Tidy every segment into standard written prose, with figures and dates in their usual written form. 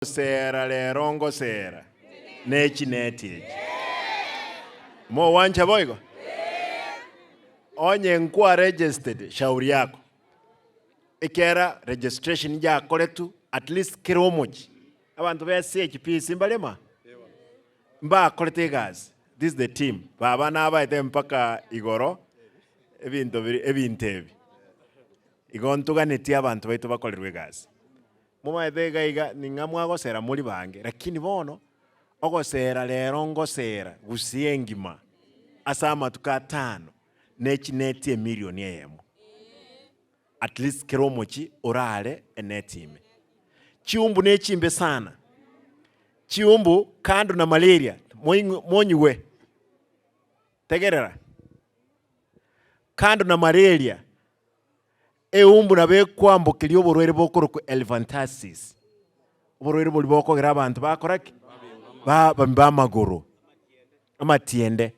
Ngosera rero ngosera ne chineti echi. Mogwancha boigo? Onye nkwa registered shauri yako. Ekiagera registration yakoretwe at least kera omochie. Abanto ba CHPC mbarema? Mbakorete egasi. This is the team. Baba nabaete mpaka igoro ebinto biri ebinto ebi. Igo ntoganetie abanto baito bakorerwe egasi. Momaete iga iga ning'a mwagosera mori bange, lakini bono ogosera rero ngosera gusii engima ase amatuko atano ne chineti emilioni eyemo. At least kera omochie orare eneti ime. Chiumbu ne chimbe sana, chiumbu kando na malaria moing'we monyigwe, tegerera, kando na malaria. Eumbu nabo ekwambokeria oborwaire bokorokwa elephantiasis, oborwaire boria bokogera abanto bakora ki? Ba bambe amagoro, amatiende.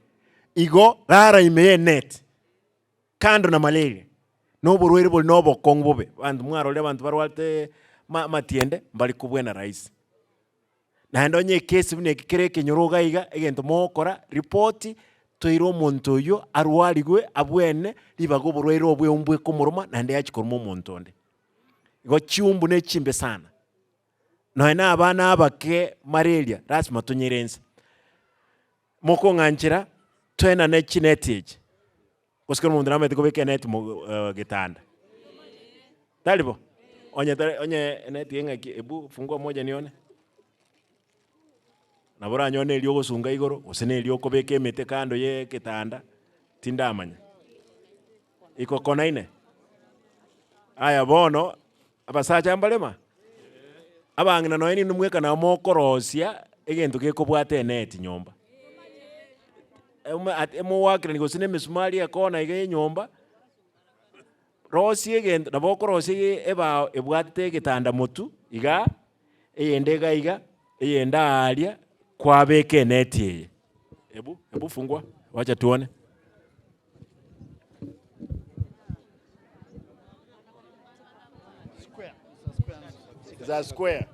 Igo rara ime y'enet, kando na malaria, na oborwaire boria na obokong'u bobe, abanto mwarorire abanto barwarete ma amatiende, mbari kobwena rahisi. Naende onye ekesi buna eke kere ekenyoro iga iga, egento mogokora, ripoti, toire omonto oyio arwarigwe abwene ribaga oborwaire obwo eumbu ekomoroma naende yachia koroma omonto onde. Igo chiumbu ne chimbe sana. Nonya na abana abake malaria lasima tonyere inse. Mokong'anchera toenane chineti echi, gose kera omonto namanyete kobeka eneti mo getanda. Tari bo? Onye tari onye eneti eng'aki ebu fungua moja nione. Nabo oranyore na eria ogosunga igoro, gose na eria okobeka emete kando ya egetanda, tindamanya. Iko kona ine. Aya bono, abasacha mbarema? Abang'ina nonya ninde mweka nabo mokorosia egento gekobwata eneti nyomba. Mogoakerani gose na emesumari ekona iga ya enyomba. Rosia egento, nabo okorosia ege ebao ebwatete egetanda motwe igaa, eyende iga iga, eyende aaria, kwabeka eneti eye. Ebu, ebu fungua, wacha tuone. Is a square.